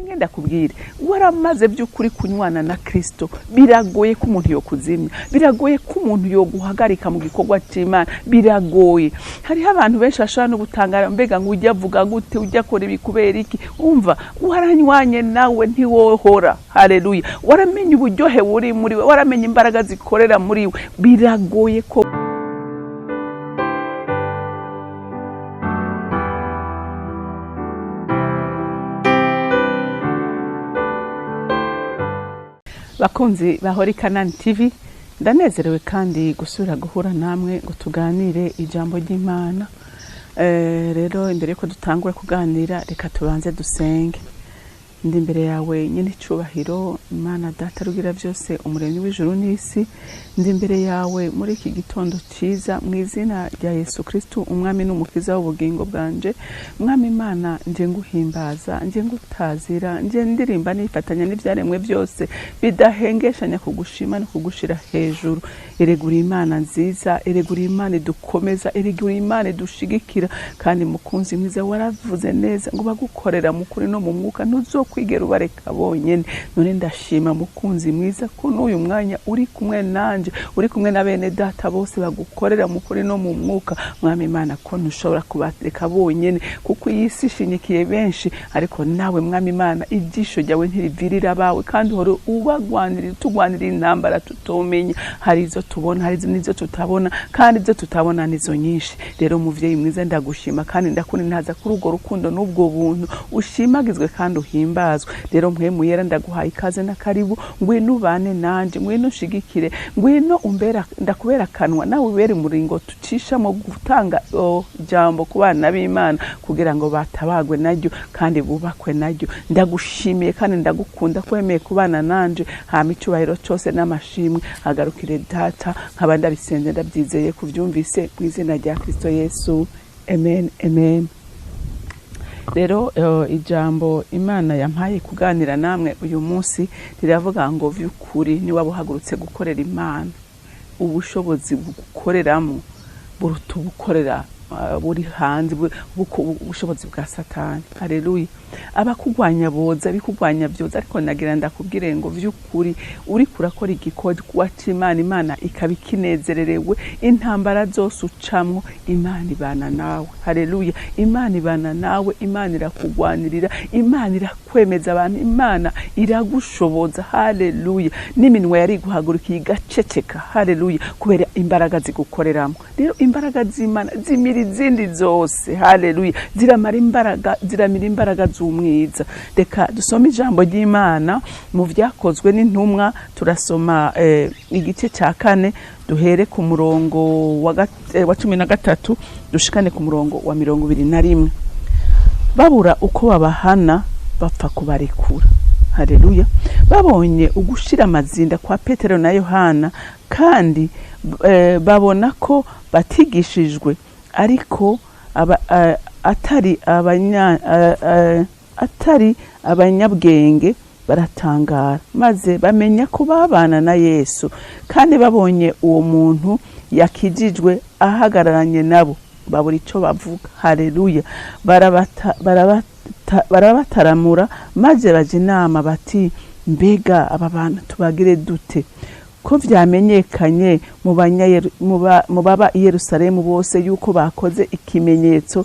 Ngenda kubwire, waramaze by'ukuri kunywana na Kristo, biragoye ko umuntu yokuzimya, biragoye ko umuntu yoguhagarika mu gikorwa cy'Imana, biragoye. Hariho abantu benshi bashobora no gutangara, mbega ngo ujya avuga gute, ujya akora ibi kubera iki? Umva, waranywanye nawe ntiwohora. Haleluya! Waramenye uburyohe buri muri we, waramenye imbaraga zikorera muri we, biragoye ko. Bakunzi ba Holy Canaan TV, ndanezerewe kandi gusubira guhura namwe ngo tuganire ijambo ry'Imana. Rero imbere yuko dutangura kuganira, reka tubanze dusenge. Ndi imbere yawe nyine icubahiro, Imana Data rugira byose, umuremyi w'ijuru n'isi. Ndi imbere yawe muri iki gitondo cyiza mu izina rya Yesu Kristo, umwami n'umukiza w'ubugingo bwanje. Mwami Imana, nje nguhimbaza, nje ngutazira, nje ndirimba nifatanya n'ibyaremwe byose bidahengeshanya kugushima no kugushira hejuru. Eregura Imana nziza, eregura Imana idukomeza, eregura Imana idushigikira. Kandi mukunzi mwiza, waravuze neza ngo bagukorera mu kuri no mu mwuka ntuzokwigera ubareka bonyene. None ndashima mukunzi mwiza ko n'uyu mwanya uri kumwe nanje, uri kumwe na bene data bose bagukorera mu kuri no mu mwuka. Mwami Imana, ko ntushobora kubareka bonyene, kuko iyi si ishinyikiye benshi, ariko nawe Mwami Imana, ijisho ryawe ntirivirira abawe, kandi uhora ubagwanirira, utugwanirira intambara tutomenya. Hari izo tubona, hari n'izo tutabona, kandi izo tutabona nizo nyinshi. Rero muvyeyi mwiza, ndagushima kandi ndakunintaza kuri urwo rukundo n'ubwo buntu. Ushimagizwe kandi uhimbazwe. Rero mpwemu yera, ndaguhaye ikaze na karibu. Ngwino ubane nanje, ngwino ushigikire, ngwino umbera, ndakubera akanwa nawe ubere umuringo tucishamo gutanga jambo ku bana b'Imana kugira ngo batabagwe naryo kandi bubakwe naryo. Ndagushimiye kandi ndagukunda ko wemeye kubana nanje. Hama icyubahiro cyose n'amashimwe agarukire Data. Nkaba ndabisenze ndabyizeye kubyumvise mu izina rya Kristo Yesu, amen, amen. Rero ijambo Imana yampaye kuganira namwe uyu munsi riravuga ngo vy'ukuri niba buhagurutse gukorera Imana, ubushobozi bugukoreramo buruta ubukorera buri hanze, ubushobozi bwa Satani. Haleluya! Abakugwanya boza, abikugwanya byoza, ariko nagira ndakubwire ngo vy'ukuri uriko urakora igikorwa c'Imana, Imana ikaba ikinezererewe, intambara zose ucamwo Imana ibana nawe. Haleluya! Imana ibana nawe, Imana irakugwanirira, Imana irakwemeza abantu, Imana iragushoboza. Haleluya! N'iminwa yari iguhagurukiye igaceceka. Haleluya! Kubera imbaraga zigukoreramo. Rero imbaraga z'Imana zimira izindi zose. Haleluya! Ziramara imbaraga, ziramira imbaraga z'umwiza. Reka dusome ijambo ry'Imana mu Vyakozwe n'Intumwa. Turasoma igice cya 4, duhere ku murongo wa 13 dushikane ku murongo wa 21. Babura uko babahana, bapfa kubarekura. Haleluya! Babonye ugushira amazinda kwa Petero na Yohana, kandi babona ko batigishijwe, ariko atari abanyabwenge, baratangara, maze bamenya ko babana na Yesu. Kandi babonye uwo muntu yakijijwe ahagararanye nabo, babura icyo bavuga. Haleluya! Barabataramura, maze baja inama bati: "Mbega aba bantu tubagire dute, ko vyamenyekanye mu baba i Yerusalemu bose yuko bakoze ikimenyetso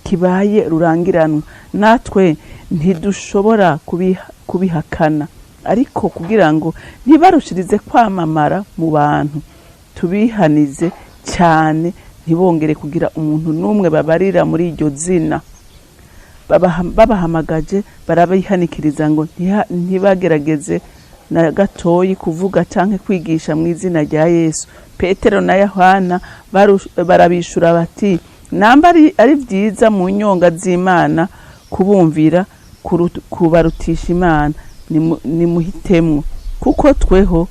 kibaye rurangiranwa, natwe ntidushobora kubihakana? Ariko kugira ngo ntibarushirize kwamamara mu bantu, tubihanize cyane ntibongere kugira umuntu n'umwe babarira muri iryo zina." Babahamagaje barabihanikiriza ngo ntibagerageze na gatoyi kuvuga canke kwigisha mu izina rya Yesu. Petero na Yohana barabishura bati: "Namba ari vyiza mu nyonga z'Imana kubumvira kubarutisha Imana, nimuhitemwo, kuko tweho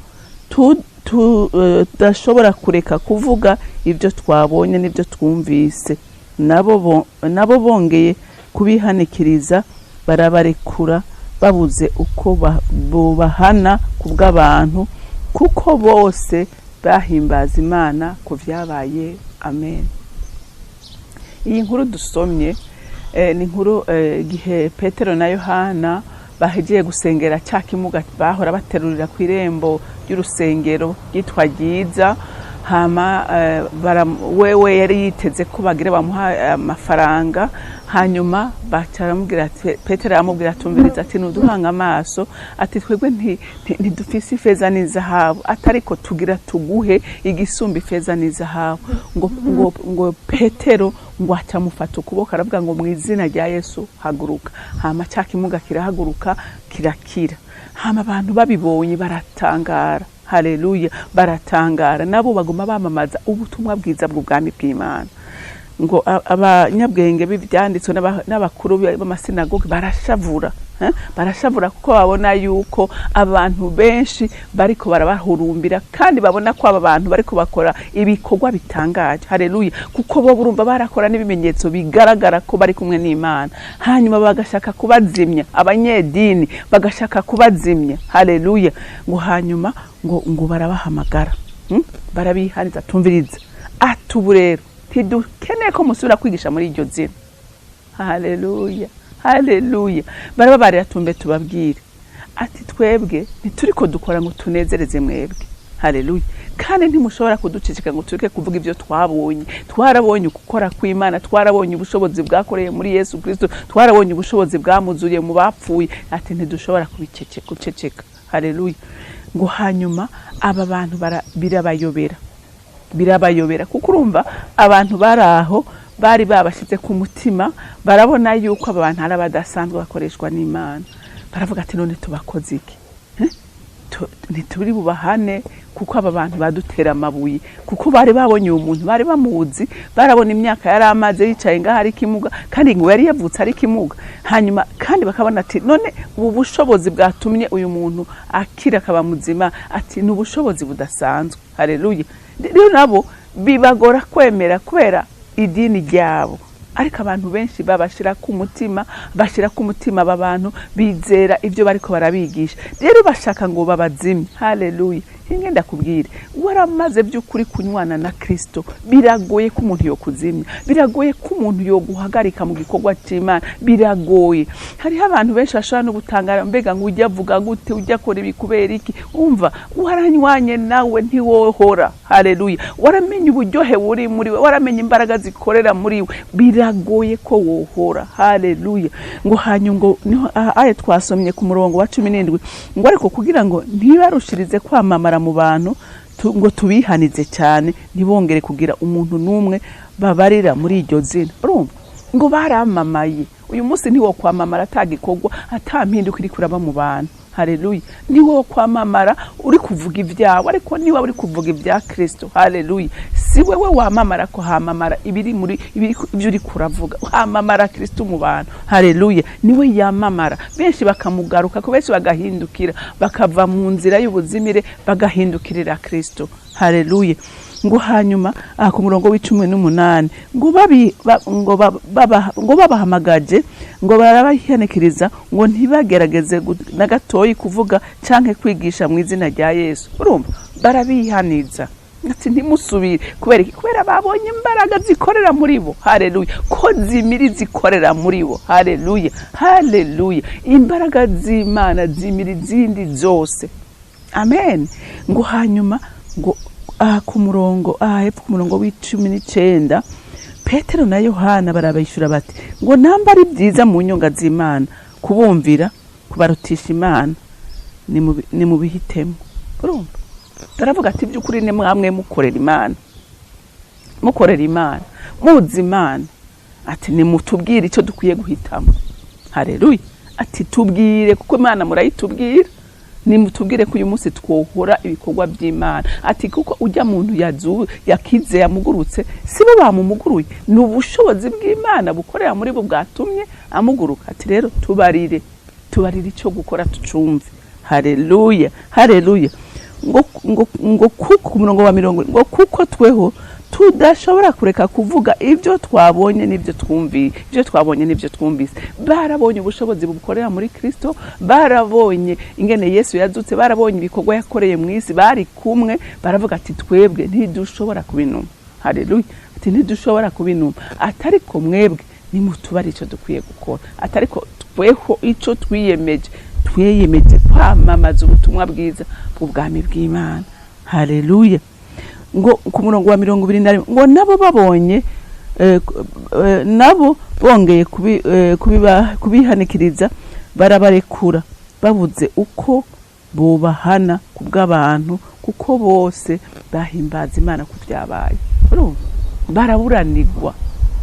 tudashobora kureka kuvuga ibyo twabonye n'ibyo twumvise." Nabo bongeye kubihanikiriza, barabarekura, babuze uko bubahana ku bw'abantu, kuko bose bahimbaza Imana ku vyabaye. Amen. Iyi nkuru dusomye ni inkuru igihe Petero na Yohana Bahegeye gusengera cya kimuga bahora baterurira ku irembo ry'urusengero ryitwa Ryiza. Hama wewe yari yiteze ko bagira bamuha amafaranga. Hanyuma baca baramubwira ati, Petero aramubwira, atumviriza, ati: "Nuduhanga amaso," ati: "Twebwe ntidufise ifeza n'izahabu," ati: "ariko tugira tuguhe igisumba ifeza n'izahabu." Ngo Petero ngo aca amufata ukuboko, aravuga ngo: "Mu izina rya Yesu, haguruka." Hama cya kimuga kirahaguruka, kirakira. Hama abantu babibonye baratangara. Haleluya! Baratangara, nabo baguma bamamaza ubutumwa bwiza bw'ubwami bw'Imana. Ngo abanyabwenge b'ibyanditswe n'abakuru b'amasinagogi barashavura, eh? Barashavura kuko babona yuko abantu benshi bariko barabahurumbira, kandi babona ko aba bantu bariko bakora ibikorwa bitangaje. Haleluya! Kuko bo burumva barakora n'ibimenyetso bigaragara ko bari kumwe n'Imana. Hanyuma bagashaka kubazimya, abanyedini bagashaka kubazimya. Haleluya! Ngo hanyuma ngo barabahamagara, Barabihaniza, tumviriza, ati: "Ubu rero ntidukeneye ko musubira kwigisha muri iryo zina." Haleluya, haleluya! Barababarira, tumbe tubabwire, ati: "Twebwe ntituriko dukora ngo tunezereze mwebwe." Haleluya! "Kandi ntimushobora kuduceceka ngo tureke kuvuga ibyo twabonye. Twarabonye gukora kw'Imana, twarabonye ubushobozi bwakoreye muri Yesu Kristo, twarabonye ubushobozi bwamuzuriye mu bapfuye." Ati: "Ntidushobora guceceka." Haleluya! Ngo hanyuma aba bantu birabayobera, birabayobera, kuko urumva abantu bari aho bari babashyize ku mutima, barabona yuko aba bantu ari abadasanzwe bakoreshwa n'Imana. Baravuga ati: "None tubakoze iki? Eh? Ntituri bubahane kuko aba bantu badutera amabuye." Kuko bari babonye uwo muntu, bari bamuzi, barabona imyaka yari amaze yicaye ngaho ari kimuga, kandi ngo yari yavutse ari kimuga. Hanyuma kandi bakabona ati: "None ubu bushobozi bwatumye uyu muntu akira akaba muzima," ati: "ni ubushobozi budasanzwe." Haleluya! Rero nabo bibagora kwemera kubera idini ryabo, ariko abantu benshi babashira ku mutima, bashira ku mutima aba bantu, bizera ibyo bariko barabigisha. Rero bashaka ngo babazimye. Haleluya! Inge ndakubwire, waramaze by'ukuri kunywana na Kristo, biragoye ko umuntu yokuzimya, biragoye ko umuntu yoguhagarika mu gikorwa cy'Imana, biragoye. Hariho abantu benshi bashobora no gutangara: "Mbega ngo ujya avuga gute? Ujya akora ibi kubera iki?" Umva, waranywanye nawe ntiwohora. Haleluya! Waramenye uburyohe buri muri we, waramenye imbaraga zikorera muri we, biragoye ko wohora. Haleluya! Ngo hanyuma ngo niho aha aya twasomye ku murongo wa 17, ngo: "Ariko kugira ngo ntibarushirize kwamamara mu bantu, ngo tubihanize cyane ntibongere kugira umuntu n'umwe babarira muri iryo zina." Urumva ngo baramamaye. Uyu munsi ntiwo kwamamara atagikorwa, atampinduka iri kuraba mu bantu. Haleluya! Niwo kwamamara uri kuvuga ibyawe, ariko niba uri kuvuga ibya Kristo, haleluya, si wewe wamamara, ko hamamara ibiri muri ibyo uri kuravuga, hamamara Kristo mu bantu. Haleluya! Niwe yamamara, benshi bakamugaruka ko, benshi bagahindukira, bakava mu nzira y'ubuzimire, bagahindukirira Kristo. Haleluya! Ngo hanyuma aha ku murongo wa 18, ngo babi ba, ngo ba- baba- ngo babahamagaje, ngo barabahihanikiriza ngo ntibagerageze na gatoyi kuvuga canke kwigisha mu izina rya Yesu. Urumva barabihaniza ati: "Ntimusubire." Kubera iki? Kubera babonye imbaraga zikorera muri bo. Haleluya! Ko zimiri zikorera muri bo. Haleluya, haleluya! Imbaraga z'Imana zimira izindi zose. Amen. Ngo hanyuma ngo aha ku murongo, aha hepfo ku murongo wa 19, Petero na Yohana barabishyura bati ngo: "Namba ari byiza mu nyonga z'Imana kubumvira kubarutisha Imana, ni mubihitemo." Urumva baravuga ati: "By'ukuri ni mwamwe mukorera Imana, mukorera Imana, muzi Imana," ati: "nimutubwire icyo dukwiye guhitamo." Hareruya! Ati: "Tubwire, kuko Imana murayitubwira, nimutubwire ko uyu munsi twohora ibikorwa by'Imana." Ati: "Kuko ujya muntu yazu yakize, yamugurutse, si bo bamumuguruye, ni ubushobozi bw'Imana bukorera muri bo bwatumye amuguruka." Ati: "Rero tubarire, tubarire icyo gukora tucumve." Hareruya, hareruya! Ngo kuko ku murongo wa 40, ngo: "Kuko tweho tudashobora kureka kuvuga ibyo twabonye n'ibyo twumviye." Ibyo twabonye n'ibyo twumvise. Barabonye ubushobozi bukorera muri Kristo, barabonye ingene Yesu yazutse, barabonye ibikorwa yakoreye mu isi, bari kumwe. Baravuga ati: "Twebwe ntidushobora kubinuma." Haleluya! Ati: "Ntidushobora kubinuma." Ati: "Ariko mwebwe nimutubare icyo dukwiye gukora." Ati: "Ariko Tweho ico twiyemeje, twiyemeje kwamamaza ubutumwa bwiza bw'ubwami bw'Imana. Haleluya. Ngo ku murongo wa 21, ngo nabo babonye nabo bongeye kubihanikiriza, barabarekura, babuze uko bubahana ku bw'abantu, kuko bose bahimbaza Imana ku byabaye. Urumva, baraburanirwa,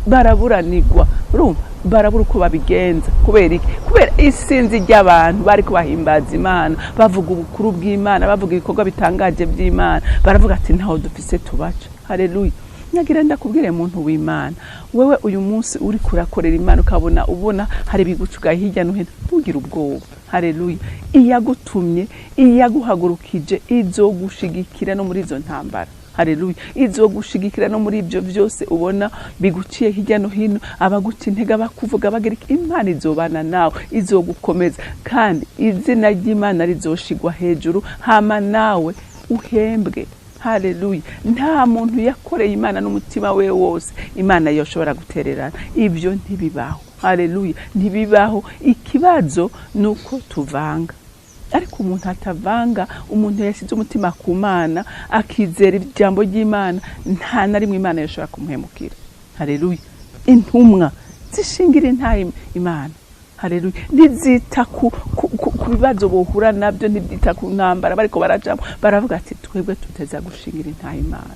baraburanirwa. Urumva, barabura uko babigenza. Kubera iki? Kubera isinzi ry'abantu bari kubahimbaza Imana, bavuga ubukuru bw'Imana, bavuga ibikorwa bitangaje by'Imana. Baravuga ati: "Ntaho dufise tubaca." Haleluya. Nagira ndakubwire, muntu w'Imana, wewe uyu munsi uri kurakorera Imana, ukabona ubona hari ibigucugaye hirya no hino, ntugire ubwoba. Haleluya. Iyagutumye, iyaguhagurukije, izogushigikira no muri izo ntambara. Haleluya. Izogushigikira no muri ibyo byose ubona biguciye hirya no hino, abaguca intege, bakuvuga, bagira iki. Imana izobana nawe, izogukomeza, kandi izina ry'Imana rizoshigwa hejuru, hama nawe uhembwe. Haleluya. Nta muntu yakoreye Imana n'umutima we wose Imana yoshobora gutererana. Ibyo ntibibaho. Haleluya, ntibibaho. Ikibazo ni uko tuvanga, ariko umuntu atavanga, umuntu yashyize umutima ku Mana, akizera ijambo ry'Imana, nta na rimwe Imana yoshobora kumuhemukira. Haleluya. Intumwa zishingira intahe Imana. Haleluya. Ntizita ku bibazo bohura nabyo, ntibyita ku ntambara bariko baracamo. Baravuga ati: "Twebwe tuteza gushingira intahe Imana."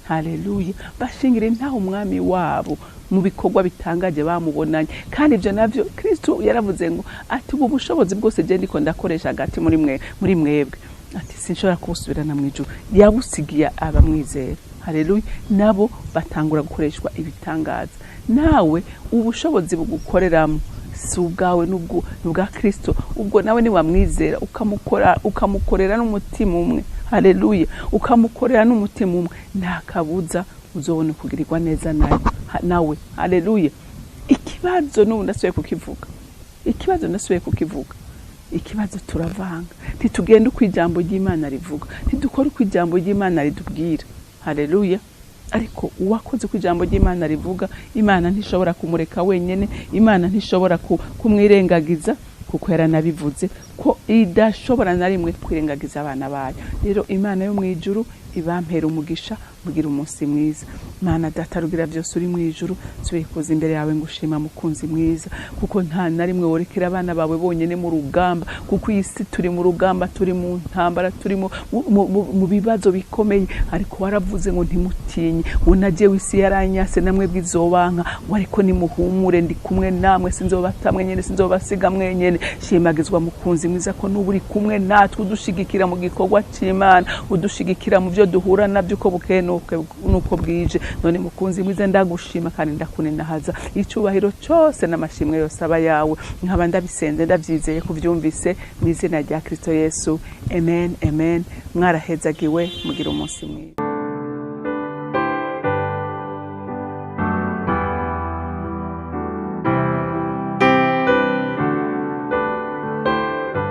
Haleluya. Bashingira intahe umwami wabo mu bikorwa bitangaje bamubonanye. Kandi ibyo navyo Kristo yaravuze ngo ati: "Ubu bushobozi bwose je ndiko ndakoresha hagati muri mwe, muri mwebwe," ati: "sinshobora kubusubirana mu ijuru." Yabusigiye abamwizera. Haleluya. Nabo batangura gukoreshwa ibitangaza. Nawe ubushobozi bugukoreramo si ubwawe, n'ubwo ni ubwa Kristo. Ubwo nawe niwamwizera, ukamukora, ukamukorera n'umutima umwe, haleluya, ukamukorera n'umutima umwe, nta kabuza uzobona kugirirwa neza nayo nawe. Haleluya. Ikibazo n'ubu ndasubiye kukivuga, ikibazo ndasubiye kukivuga, ikibazo turavanga, ntitugenda uko ijambo ry'Imana rivuga, ntidukora uko ijambo ry'Imana ritubwira. Haleluya. Ariko uwakoze uko ijambo ry'Imana rivuga, Imana ntishobora kumureka wenyine, Imana ntishobora kumwirengagiza, kuko yaranabivuze ko idashobora na rimwe kwirengagiza abana bayo. Rero Imana yo mu ijuru ibampera umugisha, mugira umunsi mwiza. Mana Data rugira byose uri mu ijuru, nsubiye kuza imbere yawe ngushima, mukunzi mwiza, kuko nta na rimwe worekera abana bawe bonyine mu rugamba, kuko iyi si turi mu rugamba, turi mu ntambara, turi mu bibazo bikomeye. Ariko waravuze ngo: "Ntimutinye," ngo: "Najewe isi yaranyase, namwe bw'izobanka," ngo: "ariko nimuhumure, ndi kumwe namwe, sinzobata mwenyene, sinzobasiga mwenyene." Shimagizwa, mukunzi mwiza, ko n'ubu uri kumwe natwe, udushigikira mu gikorwa c'Imana, udushigikira mu byo duhura nabyo uko bukeye n'uko bwije. None mukunzi mwiza, ndagushima kandi ndakuninahaza. Icyubahiro cyose n'amashimwe yose aba yawe. Nkaba ndabisenze ndabyizeye kubyumvise, mu izina rya Kristo Yesu, amen, amen. Mwarahezagiwe, mugira umunsi mwiza.